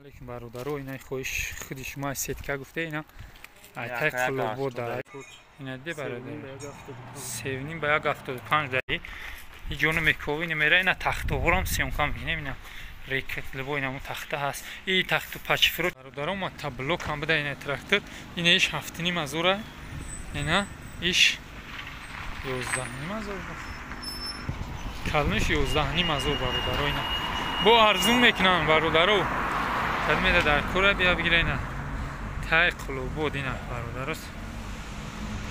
Алейкум бародаро, ина хоҳиш худи шумо сетка гуфта, ина айтай қулобода. Ина де бародар. 3.5 ба 1.75 даи. И ҷону мекови немера, ина тахтоҳорам съёмка мекунем, ина рекет либо ина тахта ҳаст. И тахту пачфиро бародаро ма таблок ҳам буда ина трактор. Ина иш 7.5 ҳазора. Ина иш 11.5 ҳазор. Калмиш 11.5 ҳазор бародаро ина. Бо арзун мекунам бародаро. Кадмеда дар кора бия бигира ина. Тай қулобод ина бародарос.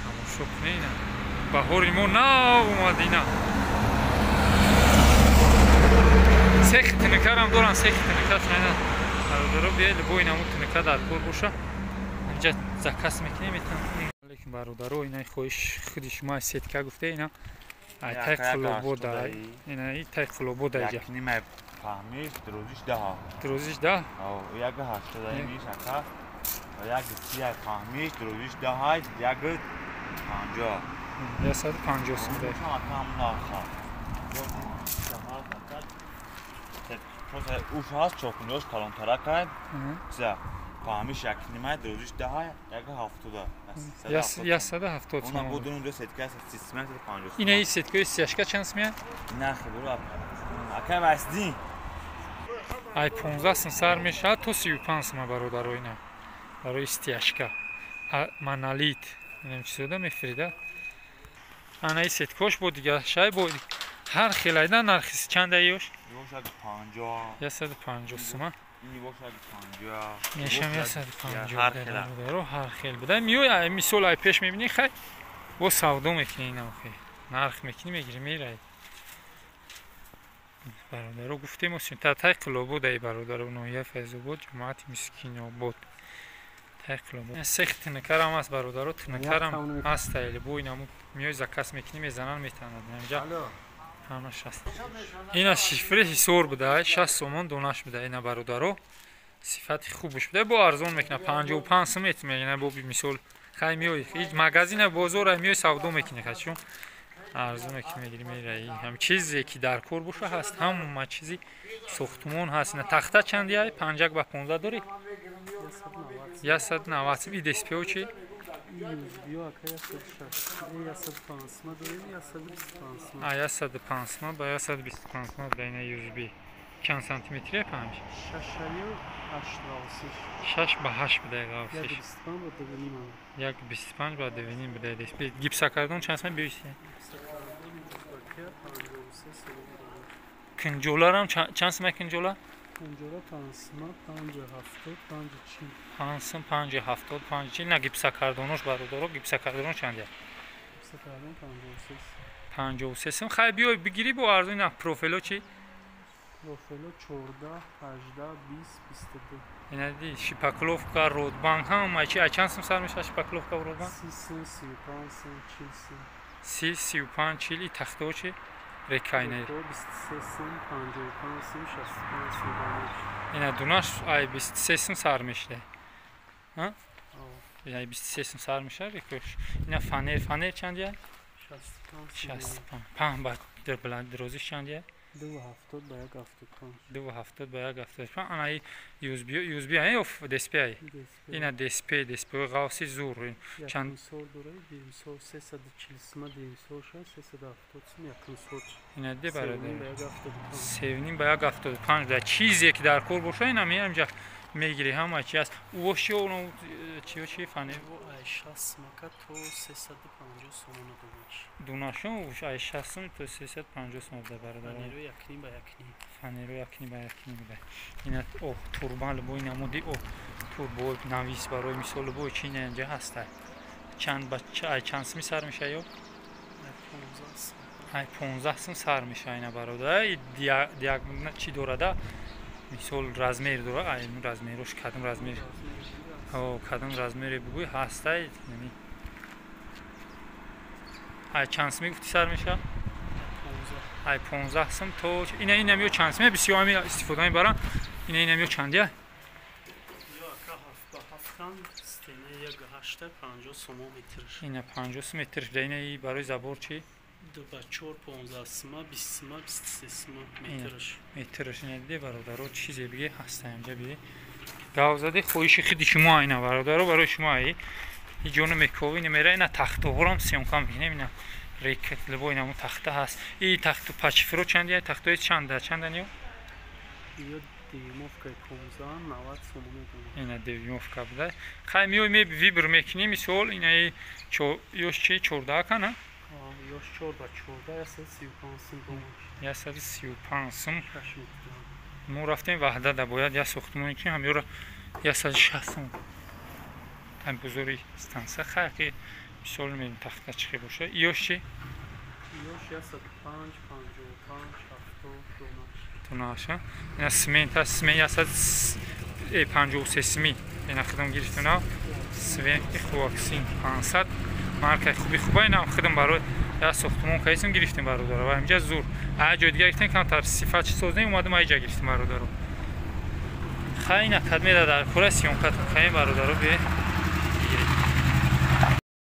Тамошо кунед ина. Баҳори мо нав омад ина. Сех тинакарам доран, сех тинакаш ина. Бародаро бия либо ина му тинака дар кор боша. Инҷа заказ мекунем метан. Алейкум бародаро, ина хоҳиш худи шумо сетка гуфта ина. Ай тай қулобода. Ина и тай қулобода иҷа. Фаҳмиш, дурӯзиш 10. Дурӯзиш 10? Ҳо, 1.80 иш ака. 1.30 фаҳмиш, дурӯзиш 10, 1.50. 150 сум дай. Уш ҳаст, чокунёш калонтаракай. Чиза, фаҳмиш 1.5, дурӯзиш 10, 1.70. 170 сум. Она бо дунё сетка 350 сум. Ина и сеткаи сияшка чанд сум? Нахи, буро. Акай васдин. Ай 15 сум сар мешавад то 35 сум бародаро ина. Барои стяжка. Монолит. Инам чизода мефирида. Ана и сеткош бо дига шай бо ҳар хелайда нархи чанда ёш? 150. 150 сум. 150. Мешам 150 бародаро ҳар хел буда. Миёй мисол ай пеш мебини хай. Бо савдо мекунӣ ина охи. Нарх мекунӣ мегири мерай. Бародаро гуфтем осин та тай қулобод ай бародаро ноҳияи Файзобод ҷамоати Мискинобод. Тай қулобод. Сех тинакарам аст бародаро, тинакарам аст ай бо инаму миёй заказ мекунӣ мезанан метанад. Инҷа ҳамаш аст. Ина шифри ҳисор буда, 60 сомон донаш буда ина бародаро. Сифати хубш буда, бо арзон мекуна 55 сум метмегина бо мисол хай миёй ҳеҷ магазина бозор ай миёй савдо мекунӣ хачун. Арзу мекунӣ мегири мераи. Ҳам чизе ки дар кор боша ҳаст, ҳама чизи сохтумон ҳаст. Ина тахта чанди ай? 5 ба 15 дорӣ? 190 сум. И ДСПО чи? А 105 сум ба 125 сум да ина USB. Чанд сантиметри панҷ? 6 ба 8 буда ғафсиш. 1.25 ба 2.5 буда ДСП. Гипсокартон чанд сум биёси? Кинҷоларам чанд сум кинҷола? Кинҷола 5 сум, 5.70, 5.40. 5 сум, 5.70, 5.40. На гипсокартонош бародаро, гипсокартон чанд я? Гипсокартон 53. 53 сум. Хай биёй бигири бо арзон ина профило чи? Профило 14, 18, 20, 22. Ина ди шипакловка, родбанк ҳама чи чанд сум сар мешавад шипакловка ва родбанк? 30 сум, 35 сум, 40 сум. 30, 35, 40. Тахто чи? Рекайнер. 23 сум, 55 сум, 65 сум донаш. Ина донаш ай 23 сум сар мешавад. Ҳа? Ай 23 сум сар мешавад рекош. Ина фанер, фанер чанд я? 65. 65. Паҳн ба дар баланд дирозиш чанд я? 2.70 ба 1.75. 2.70 ба 1.75. Ана и USB, USB ай ё DSP ай? Ина DSP, DSP ғафси зур. Чанд сол дорад? Димсол 340 сум, димсол 370 сум, якум сол. Ина де бародар. 3.5 ба 1.75 да чизе ки дар кор боша ина меам ҷа мегири ҳама чи аст. Увоши оно чиё чи фане? Ай 60 сум ка то 350 сум донаш. Донашон уш ай 60 сум то 350 сум да бародар. Фанеро 1.5 ба 1.5. Фанеро 1.5 ба 1.5 буда. Ина о турбан лбо ина муди о турбо навис барои мисол лбо чи ина инҷа ҳаст. Чанд ба ай чанд сум сар меша ё? 15 сум. Ай 15 сум сар меша ина бародар. И диагноз чи дорада? Мисол размер дора, ай размерош кадом размер? Ҳо, кадом размере бугӯй ҳастай, яъне ай чанд сум гуфти сар меша? Ай 15 сум то ина ина миё чанд сум бисёр ами истифода мебарам. Ина ина миё чанд я? Ё ака 7 ба 7 стена 1.8 50 сум метрш. Ина 50 сум метрш. Да ина и барои забор чи? 2 ба 4 15 сум, 20 сум, 23 сум метрш. Метрш. Ина диде бародаро чизе биге ҳаста инҷа биге. Гав зади хоҳиши худи шумо айна бародаро, барои шумо ай. И ҷону мекови намера ина тахтоҳорам съёмка мекунем ина. Рекет либо ина му тахта ҳаст. И тахту пачфиро чанд я тахтои чанда чандан ё? Ё дюймовка 15 90 сомон медонам. Ина дюймовка буда. Хай миёй ме вибр мекунем мисол ина и ёш чи 14 кана? Ёш 14 14 135 сум донаш. 135 сум. Мо рафтем Ваҳдада бояд як сохтмоне ки ҳамёра 160 сум. Ҳам бузурги станса хай ки мисол мебинем тахта чӣ боша. Ёш чи? Ёш 105 55 70 донаш. Тонаша. Ина смент аст, смент 153 сми. Ина худам гирифтам. Свенти Хуаксин 500 маркаи хуби хуба ина худам барои як сохтмон кайсим гирифтем бародаро. Ва инҷа зур. А ҷои дигар гирифтем камтар сифат чи созем, омадем айҷа гирифтем бародаро. Хай ина кадмеда дар кура съёмкатон каем бародаро бе.